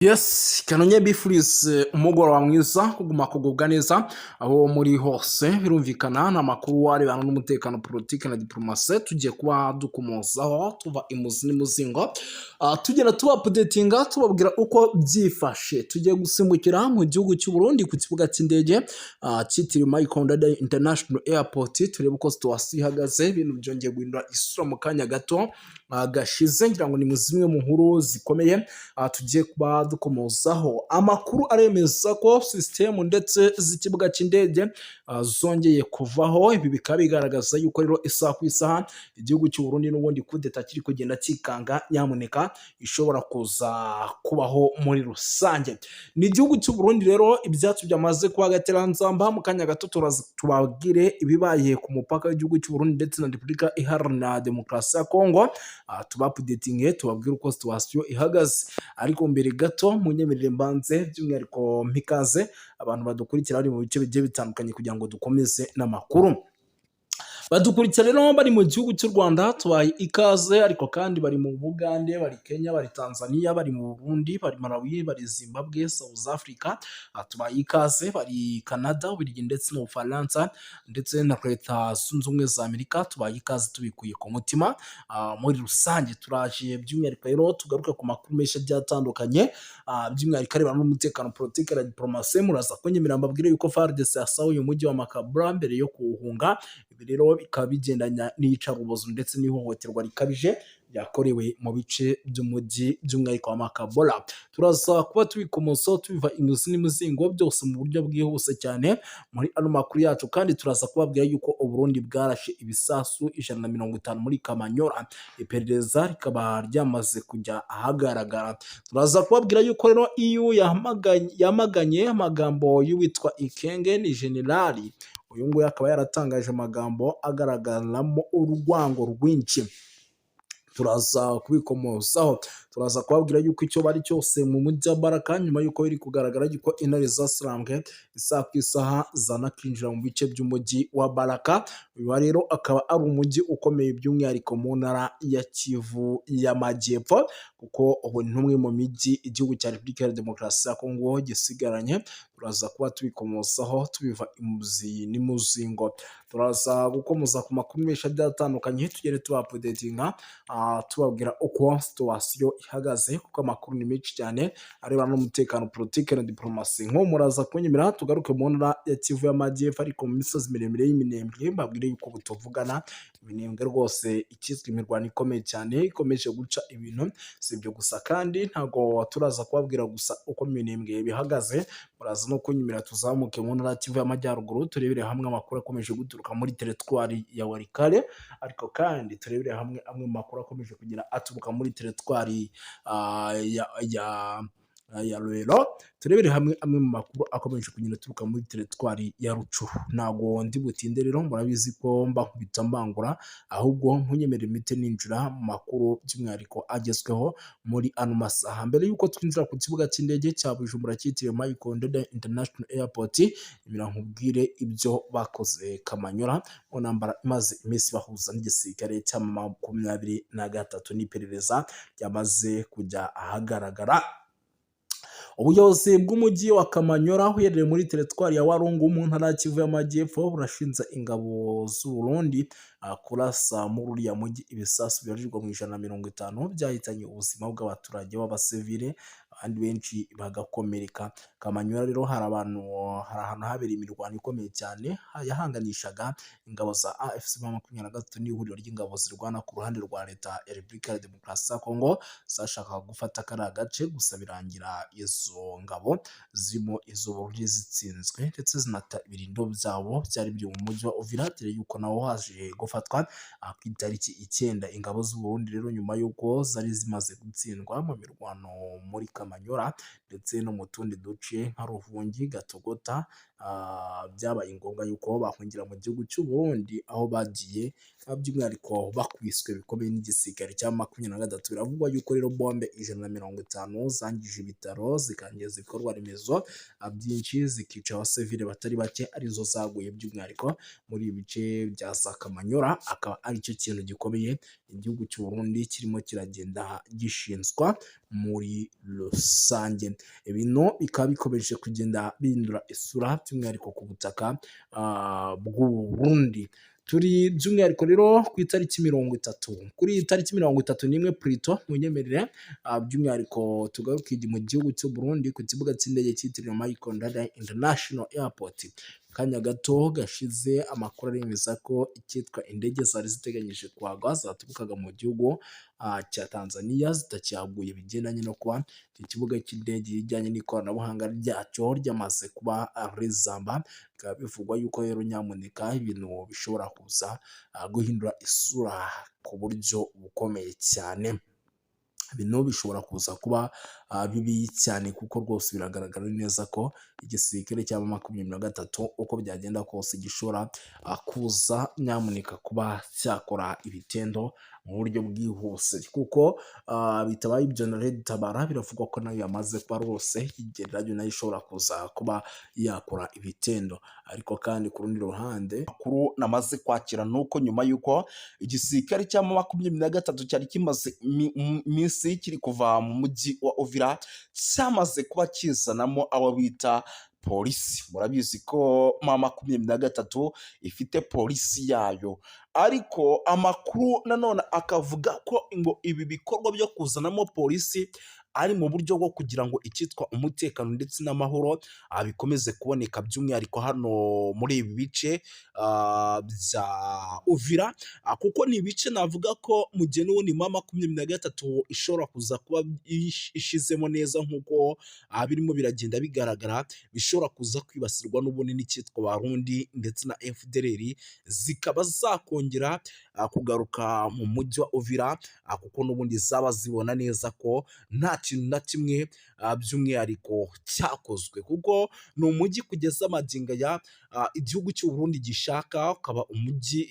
Yes, kanonye bifurize umugoroba mwiza, kuguma kugubwa neza aho muri hose. Birumvikana ni amakuru arebana n'umutekano, politiki na diplomasi tugiye kuba dukomozaho tuva imuzi n'umuzingo. Tugenda tuba updatinga, tubabwira uko byifashe. Tugiye gusimbukira mu gihugu cy'u Burundi ku kibuga cy'indege cyitiriwe Michael Ndadaye International Airport, turebe uko situation ihagaze. Ibintu byongeye guhindura isura mu kanya gato gashize. Ngira ngo ni mu zimwe mu nkuru zikomeye tugiye kuba dukomozaho. Amakuru aremeza ko sisitemu ndetse z'ikibuga cy'indege zongeye kuvaho. Ibi bikaba bigaragaza yuko rero isaha ku isaha igihugu cy'u Burundi n'ubundi kudeta kiri kugenda kikanga, nyamuneka ishobora kuza kubaho muri rusange. Ni igihugu cy'u Burundi rero ibyacu byamaze kuba agateranzamba. Mu kanya gato turaza tubabwire ibibaye ku mupaka w'igihugu cy'u Burundi ndetse na Repubulika Iharanira Demokarasi ya Kongo, tuba updatinge, tubabwire uko situation ihagaze. Ariko mbere gato munyemerere mbanze by'umwihariko mpikaze abantu badukurikira bari mu bice bigiye bitandukanye kugira ngo dukomeze n'amakuru. Badukurikira rero bari mu gihugu cy'u Rwanda, tubaye ikaze. Ariko kandi bari mu Bugande, bari Kenya, bari Tanzania, bari mu Burundi, bari Malawi, bari Zimbabwe, South Africa, tubaye ikaze. Bari Canada, Ububiligi ndetse n'Ubufaransa ndetse na Leta Zunze Ubumwe za Amerika, tubaye ikaze tubikuye ku mutima. Muri rusange turaje by'umwihariko rero tugaruke ku makuru menshi agiye atandukanye, by'umwihariko arebana n'umutekano, politiki na diplomasi. Muraza kunyemerera mbabwire yuko FARDC yasahuye umujyi wa Makabura mbere yo kuwuhunga. Ibi rero bikaba bigendanya n'iyicarubozo ndetse n'ihohoterwa rikabije ryakorewe mu bice by'umujyi, by'umwihariko wa Makabora. Turaza kuba tubikomozaho tubiva imuzi n'imizingo byose mu buryo bwihuse cyane muri ano makuru yacu. Kandi turaza kubabwira yuko Uburundi bwarashe ibisasu 150 muri Kamanyora, iperereza rikaba ryamaze kujya ahagaragara. Turaza kubabwira yuko rero iyo yamaganye amagambo y'uwitwa Ikenge, ni generali uyu nguyu, akaba yaratangaje amagambo agaragaramo urwango rwinshi. Turaza kubikomozaho. Turaza kubabwira yuko icyo bari cyose mu mujyi wa Baraka, nyuma y'uko biri kugaragara yuko intare zasirambwe isaha ku isaha zanakinjira mu bice by'umujyi wa Baraka. Uyu rero akaba ari umujyi ukomeye by'umwihariko mu ntara ya Kivu y'Amajyepfo, kuko ubu ni umwe mu mijyi igihugu cya Repubulika ya Demokarasi ya Kongo gisigaranye. Turaza kuba tubikomozaho tubiva imuzi n'imuzingo. Turaza gukomoza ku makuru menshi agiye atandukanye, tugende tuba updatinga, tubabwira uko situation ihagaze, kuko amakuru ni menshi cyane arebana n'umutekano, politiki na diplomasi. Nko muraza kunyemera tugaruke mu ntara ya Kivu y'Amajyepfo, ariko mu misozi miremire y'Iminembwe, mbabwire yuko butuvugana Iminembwe rwose ikizwi imirwano ikomeye cyane ikomeje guca ibintu. Si ibyo gusa kandi, ntabwo turaza kubabwira gusa uko Minembwe bihagaze. Muraza no kunyemera tuzamuke mu ntara ya Kivu y'Amajyaruguru, turebere hamwe amakuru akomeje guturuka muri teritwari ya Walikale. Ariko kandi turebere hamwe amwe mu makuru akomeje kugira aturuka muri teritwari ya Rwero, turebere hamwe amwe mu makuru akomeje kugenda aturuka muri teritwari ya Rutshuru. Ntabwo ndi butinde rero, murabizi ko mbakubita mbangura, ahubwo nkunyemerere mpite ninjira mu makuru by'umwihariko agezweho muri ano masaha. Mbere y'uko twinjira ku kibuga cy'indege cya Bujumbura cyitiriwe Michael Ndede International Airport, nkubwire ibyo bakoze Kamanyora mu ntambara imaze iminsi bahuza n'igisirikare cya 23 n'iperereza ryamaze kujya ahagaragara. Ubuyobozi bw'umujyi wa Kamanyora uherereye muri teritwari ya Walungu mu ntara ya Kivu y'Amajyepfo burashinja ingabo z'u Burundi kurasa muri uriya mujyi ibisasu bibarirwa mu 150 byahitanye ubuzima bw'abaturage b'abasivile, abandi benshi bagakomereka. Kamanyora rero hari abantu, hari ahantu habereye imirwano ikomeye cyane yahanganishaga ingabo za AFC 23 n'ihuriro ry'ingabo zirwana ku ruhande rwa leta ya Repubulika ya Demokarasi ya Kongo zashakaga gufata kariya gace, gusa birangira izo ngabo zirimo iz'Uburundi zitsinzwe ndetse zinata ibirindo byabo byari biri mu mujyi wa Uvira, dore yuko nawo haje gufatwa ku itariki 9. Ingabo z'u Burundi rero nyuma y'uko zari zimaze gutsindwa mu mirwano muri Kamanyora ndetse no mu tundi duce nka Ruvungi, Gatogota. Byabaye ngombwa yuko bahungira mu gihugu cy'u Burundi, aho bagiye by'umwihariko bakubiswe bikomeye n'igisirikare cya 23. Biravugwa yuko rero bombe 150 zangije ibitaro, zikangiza ibikorwa remezo byinshi, zikica abasivile batari bake, arizo zaguye by'umwihariko muri ibi bice bya za Kamanyola, akaba aricyo kintu gikomeye igihugu cy'u Burundi kirimo kiragenda gishinzwa muri rusange. Ibintu bikaba bikomeje kugenda bihindura isura, by'umwihariko ku butaka bw'u Burundi. Turi by'umwihariko rero ku itariki 30, kuri iyi tariki 31 purito, munyemerere by'umwihariko tugaruke mu gihugu cy'u Burundi, ku kibuga cy'indege cyitiriwe Melchior Ndadaye International Airport. Kanya gato gashize amakuru aremeza ko icyitwa indege zari ziteganyije kuhagwa zaturukaga mu gihugu cya Tanzania zitakihaguye, bigendanye no kuba iki kibuga cy'indege ijyanye n'ikoranabuhanga ryacyo ryamaze kuba rizamba. Bikaba bivugwa yuko rero nyamuneka ibintu bishobora kuza guhindura isura ku buryo bukomeye cyane. Ibintu bishobora kuza kuba bibi cyane, kuko rwose biragaragara neza ko igisirikare cya 23 uko byagenda kose gishobora kuza nyamuneka kuba cyakora ibitendo mu buryo bwihuse, kuko bitabaye ibyo na Red Tabara biravugwa ko nayo yamaze kuba rwose igerayo, nayo ishobora kuza kuba yakora ibitendo. Ariko kandi ku rundi ruhande, Amakuru namaze kwakira nuko nyuma y'uko igisirikare cya 23 cyari kimaze iminsi kiri kuva mu mujyi wa Uvira, cyamaze kuba kizanamo abo bita polisi. Murabizi ko M23 ifite polisi yayo, ariko amakuru nanone akavuga ko ngo ibi bikorwa byo kuzanamo polisi ari mu buryo bwo kugira ngo icyitwa umutekano ndetse n'amahoro bikomeze kuboneka, by'umwihariko hano muri ibi bice bya Uvira, kuko ni ibice navuga ko mu gihe n'ubundi M23 ishobora kuza kuba ishizemo neza nk'uko birimo biragenda bigaragara, bishobora kuza kwibasirwa n'ubundi n'icyitwa Barundi ndetse na FDLR, zikaba zakongera kugaruka mu mujyi wa Uvira, kuko n'ubundi zaba zibona neza ko nta kintu na kimwe by'umwihariko cyakozwe, kuko ni umujyi kugeza magingo aya igihugu cy'u Burundi gishaka, ukaba umujyi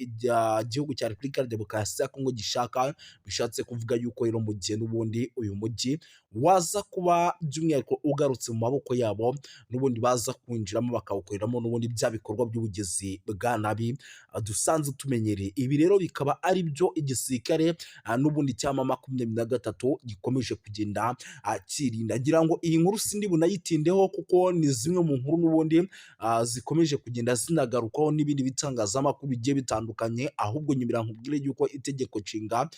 igihugu cya Repubulika ya Demokarasi ya Kongo gishaka. Bishatse kuvuga yuko rero mu gihe n'ubundi uyu mujyi waza kuba by'umwihariko ugarutse mu maboko yabo, n'ubundi baza kwinjiramo bakawukoreramo n'ubundi bya bikorwa by'ubugizi bwa nabi dusanzwe tumenyereye. Ibi rero bikaba ari byo igisirikare n'ubundi cya 23 gikomeje kugenda kirinda. Ngira ngo iyi nkuru sindi bunayitindeho, kuko ni zimwe mu nkuru n'ubundi zikomeje kugenda zinagarukwaho n'ibindi bitangazamakuru bigiye bitandukanye. Ahubwo nyemera nkubwire yuko itegeko nshinga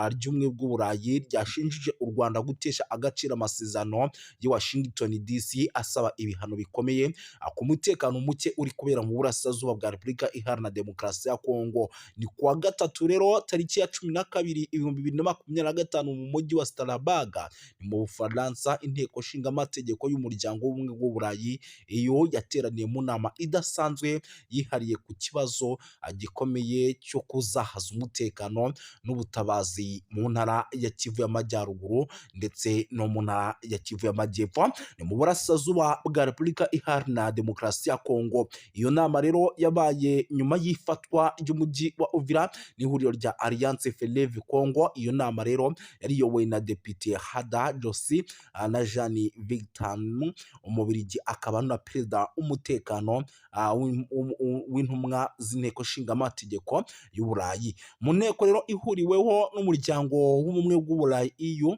ry'ubumwe bw'Uburayi ryashinjije u Rwanda gutesha agaciro amasezerano y'i Washington DC, asaba ibihano bikomeye ku mutekano muke uri kubera mu burasirazuba bwa Repubulika Iharanira Demokarasi ya Kongo. Ni kuwa gatatu rero tariki ya 12 2025 mu mujyi wa Strasbourg, ni mu Bufaransa, inteko nshingamategeko y'umuryango w'ubumwe bw'Uburayi iyo yateraniye mu nama idasanzwe yihariye ku kibazo gikomeye cyo kuzahaza umutekano n'ubutabazi mu ntara ya Kivu y'Amajyaruguru ndetse no mu ntara ya Kivu y'Amajyepfo, ni mu burasirazuba bwa Repubulika Iharanira Demokarasi ya Kongo. Iyo nama rero yabaye nyuma y'ifatwa ry'umujyi wa Uvira n'ihuriro rya Alliance Fleuve Congo. Iyo nama rero yari iyobowe na Depite Hada Josi na Jean Victor, Umubirigi akaba na perezida w'umutekano w'intumwa z'inteko nshingamategeko y'Uburayi. Mu nteko rero ihuriweho n'umuryango w'ubumwe bw'Uburayi EU,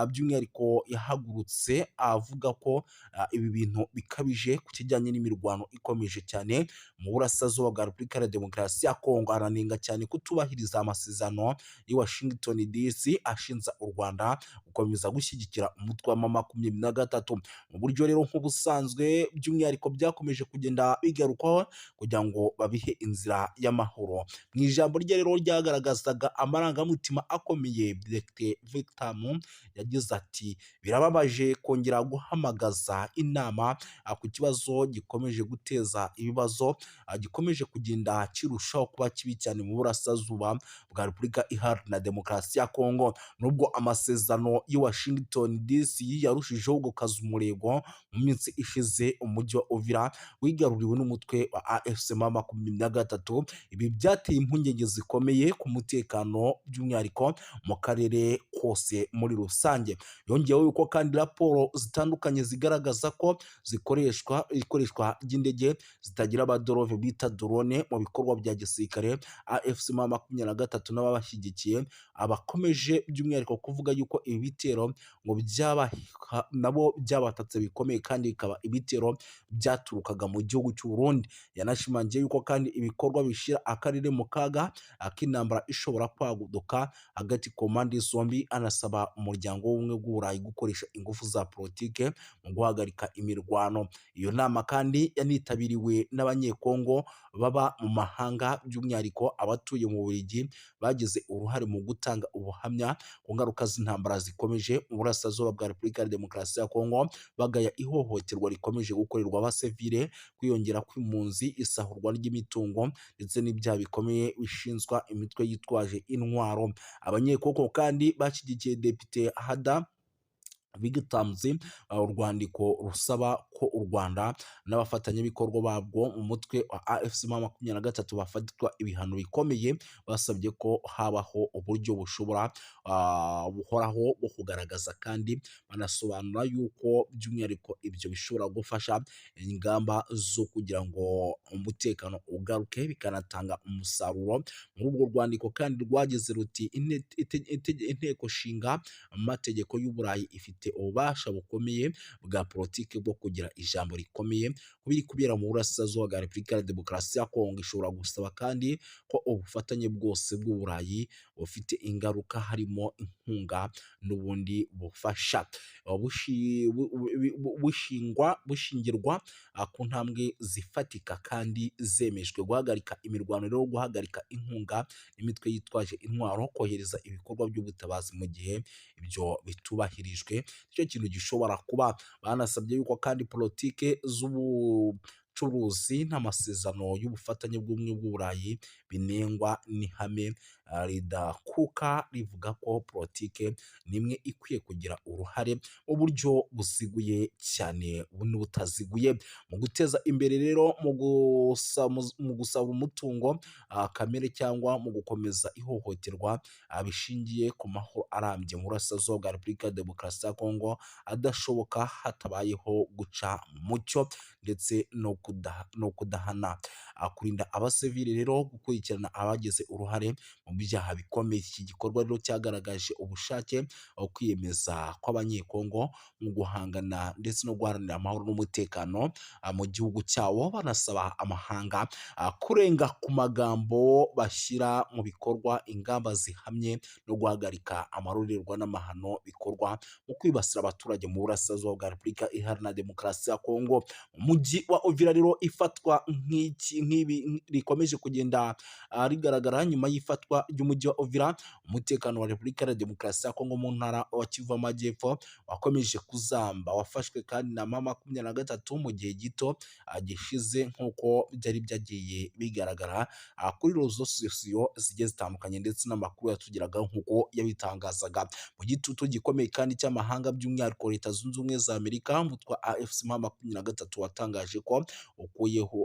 by'umwihariko yahagurutse avuga ko ibi bintu bikabije ku kijyanye n'imirwano ikomeje cyane mu burasirazuba bwa Repubulika ya Demokarasi ya Kongo, aranenga cyane kutubahiriza amasezerano y'i Washington DC ashinja u Rwanda gukomeza gushyigikira umutwe wa 23 mu buryo rero nk'ubusanzwe by'umwihariko byakomeje kugenda bigarukwaho kugira ngo babihe inzira y'amahoro. Mu ijambo rye rero ryagaragazaga amarangamutima akomeye, Dr Victor yagize ati: "Birababaje kongera guhamagaza inama ku kibazo gikomeje guteza ibibazo, gikomeje kugenda kirushaho kuba kibi cyane mu burasirazuba bwa Repubulika Iharanira Demokarasi ya Kongo, nubwo amasezerano Imirwano y'i Washington DC yarushijeho gukaza umurego mu minsi ishize. Umujyi wa Uvira wigaruriwe n'umutwe wa AFC M23. Ibi byateye impungenge zikomeye ku mutekano, by'umwihariko mu karere kose muri rusange. Yongeyeho yuko kandi raporo zitandukanye zigaragaza ko zikoreshwa ikoreshwa ry'indege zitagira abadereva bita drone mu bikorwa bya gisirikare. AFC M23 n'ababashyigikiye abakomeje by'umwihariko kuvuga yuko ibi bitero ngo byaba nabo byabatatse bikomeye, kandi bikaba ibitero byaturukaga mu gihugu cy'u Burundi. Yanashimangiye yuko kandi ibikorwa bishyira akarere mu kaga k'intambara ishobora kwaduka hagati ku mpande zombi, anasaba Umuryango w'Ubumwe bw'Uburayi gukoresha ingufu za politike mu guhagarika imirwano. Iyo nama kandi yanitabiriwe n'Abanyekongo baba mu mahanga, by'umwihariko abatuye mu Bubiligi, bagize uruhare mu gutanga ubuhamya ku ngaruka z'intambara zikomeje mu burasirazuba bwa Repubulika ya Demokarasi ya Kongo, bagaya ihohoterwa rikomeje gukorerwa abasivile, kwiyongera kw'impunzi, isahurwa ry'imitungo ndetse n'ibyaha bikomeye bishinzwa imitwe yitwaje intwaro. Abanyekongo kandi bashyigikiye Depite Hada Victams urwandiko rusaba ko u Rwanda n'abafatanyabikorwa babwo mu mutwe wa AFC M23 bafatirwa ibihano bikomeye. Basabye ko habaho uburyo bushobora buhoraho bwo kugaragaza, kandi banasobanura yuko by'umwihariko ibyo bishobora gufasha ingamba zo kugira ngo umutekano ugaruke, bikanatanga umusaruro. Muri urwo rwandiko kandi rwagize ruti: "Inteko nshinga amategeko y'Uburayi ifite ububasha bukomeye bwa politiki bwo kugira ijambo rikomeye ku biri kubera mu burasirazuba bwa Repubulika ya Demokarasi ya Kongo. Ishobora gusaba kandi ko ubufatanye bwose bw'Uburayi bufite ingaruka, harimo inkunga n'ubundi bufasha, bushingirwa ku ntambwe zifatika kandi zemejwe: guhagarika imirwano rero, guhagarika inkunga n'imitwe yitwaje intwaro, kohereza ibikorwa by'ubutabazi. Mu gihe ibyo bitubahirijwe, nicyo kintu gishobora kuba." Banasabye yuko kandi politike z'ubucuruzi n'amasezerano y'ubufatanye bw'Ubumwe bw'Uburayi binengwa n'ihame ridakuka rivuga ko politike nimwe ikwiye kugira uruhare mu buryo buziguye cyane n'ubutaziguye mu guteza imbere rero mu gusaba umutungo kamere cyangwa mu gukomeza ihohoterwa bishingiye ku mahoro arambye mu burasirazuba bwa Repubulika ya Demokarasi ya Kongo adashoboka hatabayeho guca mu mucyo ndetse no kudahana, kurinda abasivili rero, gukurikirana abagize uruhare mu byaha bikomeye. Iki gikorwa rero cyagaragaje ubushake, kwiyemeza kw'Abanyekongo mu guhangana ndetse no guharanira amahoro n'umutekano mu gihugu cyabo, banasaba amahanga kurenga ku magambo bashyira mu bikorwa ingamba zihamye no guhagarika amarorerwa n'amahano bikorwa mu kwibasira abaturage mu burasirazuba bwa Repubulika Iharanira Demokarasi ya Kongo. Umujyi wa Uvira rero, ifatwa nk'iki nk'ibi rikomeje kugenda rigaragara nyuma y'ifatwa ry'umujyi wa Uvira, umutekano wa Repubulika ya Demokarasi ya Kongo mu ntara wa Kivu Amajyepfo wakomeje kuzamba. Wafashwe kandi na M23 mu gihe gito gishize, nk'uko byari byagiye bigaragara kuri réseaux sociaux zigiye zitandukanye ndetse n'amakuru yatugeraga nk'uko yabitangazaga. Mu gitutu gikomeye kandi cy'amahanga, by'umwihariko Leta Zunze Ubumwe za Amerika, umutwe wa AFC M23 watangaje ko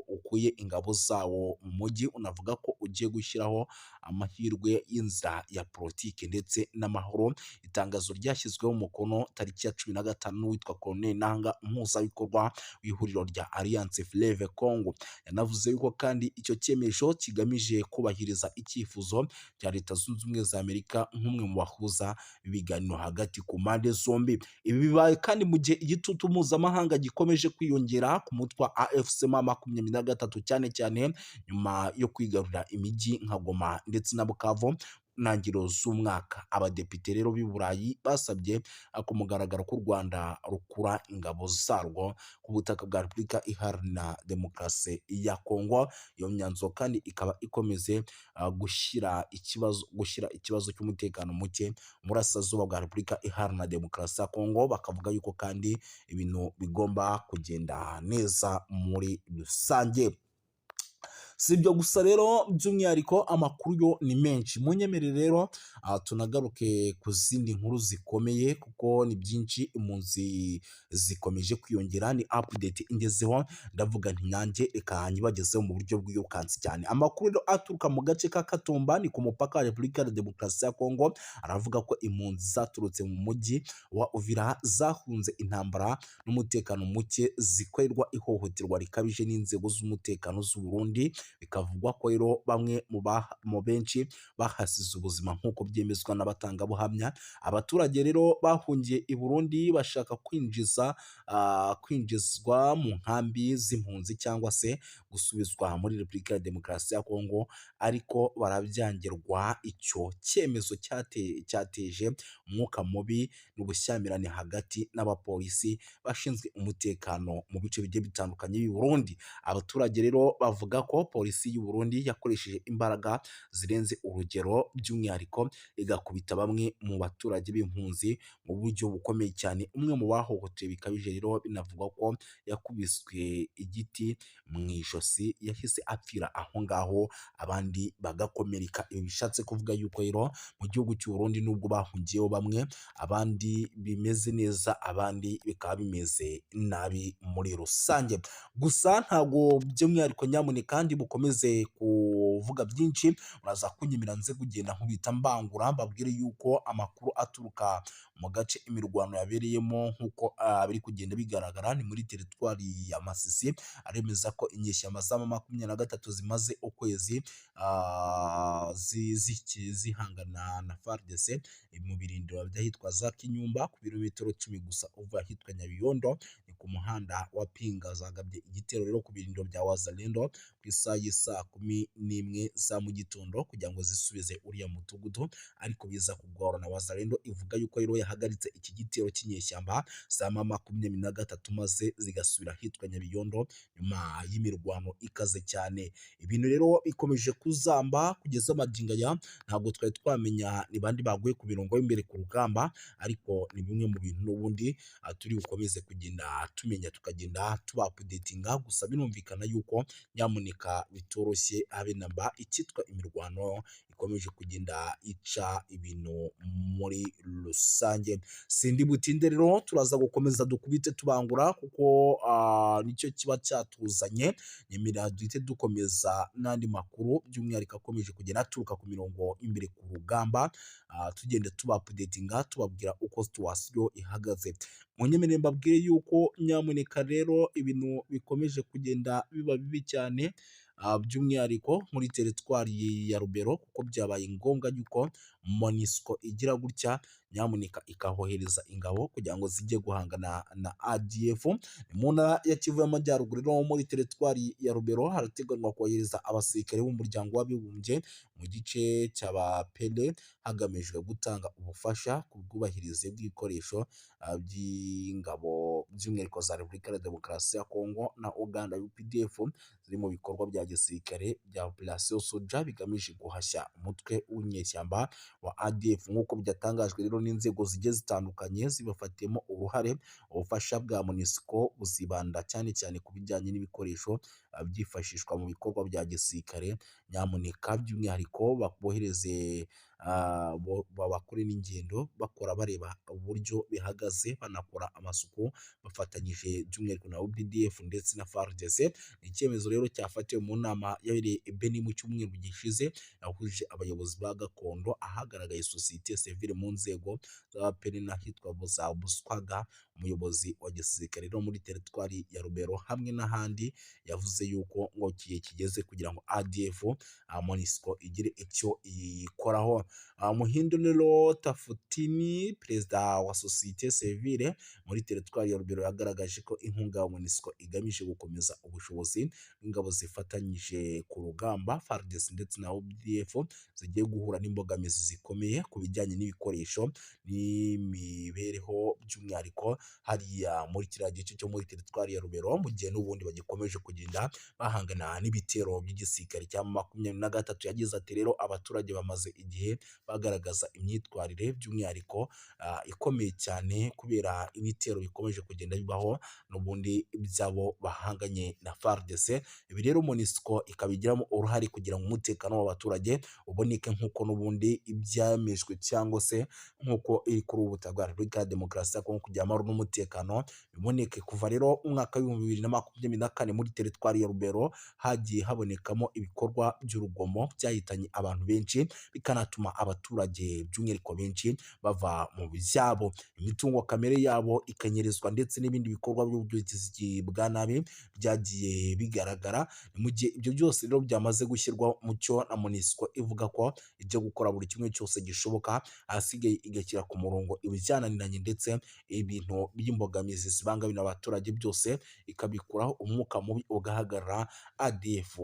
ukuye ingabo zawo mu mujyi, unavuga ko ugiye gushyiraho amahirwe y'inzira ya politiki ndetse n'amahoro. Itangazo ryashyizweho umukono tariki ya 15 n'uwitwa Colonel Nanga, umuhuzabikorwa w'ihuriro rya Alliance Fleuve Congo. Yanavuze yuko kandi icyo cyemezo kigamije kubahiriza icyifuzo cya Leta Zunze Ubumwe za Amerika nk'umwe mu bahuza ibiganiro hagati ku mpande zombi. Ibi bibaye kandi mu gihe igitutu mpuzamahanga gikomeje kwiyongera ku mutwe wa AFC M23, cyane cyane nyuma yo kwigarurira imijyi nka Goma ndetse na Bukavu ntangiriro z'umwaka. Abadepite rero b'i Burayi basabye ku mugaragaro ko u Rwanda rukura ingabo zarwo ku butaka bwa Repubulika Iharanira Demokarasi ya Kongo. Iyo myanzuro kandi ikaba ikomeze gushyira ikibazo cy'umutekano muke mu burasirazuba bwa Repubulika Iharanira Demokarasi ya Kongo, bakavuga yuko kandi ibintu bigomba kugenda neza muri rusange. Si ibyo gusa rero, by'umwihariko amakuru yo ni menshi. Munyemerere rero tunagaruke ku zindi nkuru zikomeye, kuko ni byinshi. Impunzi zikomeje kwiyongera, ni update ingezeho, ndavuga nti nanjye reka nyibagezeho mu buryo bwirukansi cyane. Amakuru rero aturuka mu gace ka Katumba, ni ku mupaka wa Repubulika ya Demokarasi ya Kongo, aravuga ko impunzi zaturutse mu mujyi wa Uvira zahunze intambara n'umutekano muke, zikorerwa ihohoterwa rikabije n'inzego z'umutekano z'u Burundi. Bikavugwa ko rero bamwe mu benshi bahasize ubuzima, nk'uko byemezwa n'abatangabuhamya. Abaturage rero bahungiye i Burundi bashaka kwinjizwa mu nkambi z'impunzi cyangwa se gusubizwa muri Repubulika ya Demokarasi ya Kongo, ariko barabyangirwa. Icyo cyemezo cyateje umwuka mubi n'ubushyamirane hagati n'abapolisi bashinzwe umutekano mu bice bigiye bitandukanye by'u Burundi. Abaturage rero bavuga ko polisi y'u Burundi yakoresheje imbaraga zirenze urugero, by'umwihariko igakubita bamwe mu baturage b'impunzi mu buryo bukomeye cyane. Umwe mu bahohotewe bikabije rero binavugwa ko yakubiswe igiti mu ijosi, yahise apfira aho ngaho, abandi bagakomereka. Ibi bishatse kuvuga yuko rero mu gihugu cy'u Burundi, nubwo bahungiyeho bamwe, abandi bimeze neza, abandi bikaba bimeze nabi muri rusange. Gusa ntabwo by'umwihariko, nyamuneka kandi bukomeze kuvuga byinshi, muraza kunyemera nze kugenda nkubita mbangura, mbabwire yuko amakuru aturuka mu gace imirwano yabereyemo, nk'uko biri kugenda bigaragara, ni muri teritwari ya Masisi, aremeza ko inyeshyamba za M23 zimaze ukwezi zihangana na FARDC mu birindiro by'ahitwa za Kinyumba, ku birometero 10 gusa uva ahitwa Nyabiyondo, ni ku muhanda wa Pinga. Zagabye igitero rero ku birindiro bya Wazalendo ku isaha y'isaa 11 za mu gitondo kugira ngo zisubize uriya mudugudu, ariko biza kugorana. Wazalendo ivuga yuko rero yahagaritse iki gitero cy'inyeshyamba za M23, maze zigasubira ahitwa Nyabiyondo nyuma y'imirwano ikaze cyane. Ibintu rero bikomeje kuzamba kugeza magingo aya, ntabwo twari twamenya ni bandi baguye ku mirongo y'imbere ku rugamba, ariko ni bimwe mu bintu n'ubundi turi bukomeze kugenda tumenya, tukagenda tuba updatinga. Gusa birumvikana yuko nyamuneka bitoroshye habe namba, icyitwa imirwano ikomeje kugenda ica ibintu muri rusange. Sindi butinde rero, turaza gukomeza dukubite tubangura, kuko nicyo kiba cyatuzanye. Nyemerera duhite dukomeza n'andi makuru, by'umwihariko akomeje kugenda aturuka ku mirongo imbere ku rugamba, tugenda tuba updatinga, tubabwira uko situation ihagaze. Munyemerere mbabwire yuko nyamuneka rero ibintu bikomeje kugenda biba bibi cyane, by'umwihariko muri teritwari ya Rubero, kuko byabaye ngombwa yuko MONUSCO igira gutya nyamuneka ikahohereza ingabo kugira ngo zijye guhangana na ADF. Ni mu ntara ya Kivu y'Amajyaruguru rero, muri teritwari ya Rubero, harateganywa kohereza abasirikare b'umuryango w'abibumbye mu gice cy'Abapele, hagamijwe gutanga ubufasha ku bwubahirize bw'ibikoresho by'ingabo, by'umwihariko za Repubulika ya Demokarasi ya Kongo na Uganda UPDF, ziri mu bikorwa bya gisirikare bya Operation Soja bigamije guhashya umutwe w'inyeshyamba wa ADF, nk'uko byatangajwe rero n'inzego zigiye zitandukanye zibafatiyemo uruhare. Ubufasha bwa MONUSCO buzibanda cyane cyane ku bijyanye n'ibikoresho byifashishwa mu bikorwa bya gisirikare, nyamuneka by'umwihariko bohereze bakore n'ingendo bakora bareba uburyo bihagaze, banakora amasuku bafatanyije by'umwihariko na UPDF ndetse na FARDC. Ni icyemezo rero cyafatiwe mu nama yabereye i Beni mu cyumweru gishize, yahuje abayobozi ba gakondo, ahagaragaye sosiyete sivile mu nzego z'abapeni n'ahitwa za Buswaga. Umuyobozi wa gisirikare rero muri teritwari ya Rubero hamwe n'ahandi yavuze yuko ngo igihe kigeze kugira ngo ADF MONUSCO igire icyo iyikoraho. Muhindo rero Tafutini, perezida wa sosiyete sivile muri teritwari ya Rubero, yagaragaje ko inkunga ya MONUSCO igamije gukomeza ubushobozi bw'ingabo zifatanyije ku rugamba, FARDC ndetse na UPDF, zigiye guhura n'imbogamizi zikomeye ku bijyanye n'ibikoresho n'imibereho by'umwihariko. hariya muri kiriya gice cyo muri teritwari ya Rubero, mu gihe n'ubundi bagikomeje kugenda bahangana n'ibitero by'igisirikare cya 23. Yagize ati: "Rero abaturage bamaze igihe bagaragaza imyitwarire by'umwihariko ikomeye cyane kubera ibitero bikomeje kugenda bibaho n'ubundi by'abo bahanganye na FARDC. Ibi rero MONUSCO ikabigiramo uruhare kugira ngo umutekano w'abaturage uboneke nk'uko n'ubundi ibyemejwe cyangwa se nk'uko iri kuri ubu butaka bwa Repubulika ya Demokarasi ya Kongo kugira amahoro n'umutekano biboneke." Kuva rero umwaka w'2024, muri teritwari ya Rubero hagiye habonekamo ibikorwa by'urugomo byahitanye abantu benshi, bikanatuma abaturage by'umwihariko benshi bava mu byabo, imitungo kamere yabo ikanyerezwa, ndetse n'ibindi bikorwa by'ubugizi bwa nabi byagiye bigaragara. Mu gihe ibyo byose rero byamaze gushyirwa mu cyo na MONUSCO ivuga ko ijya gukora buri kimwe cyose gishoboka, ahasigaye igashyira ku murongo ibyananiranye, ndetse ibintu by'imbogamizi zibangamira abaturage byose ikabikuraho, umwuka mubi ugahagarara, ADF.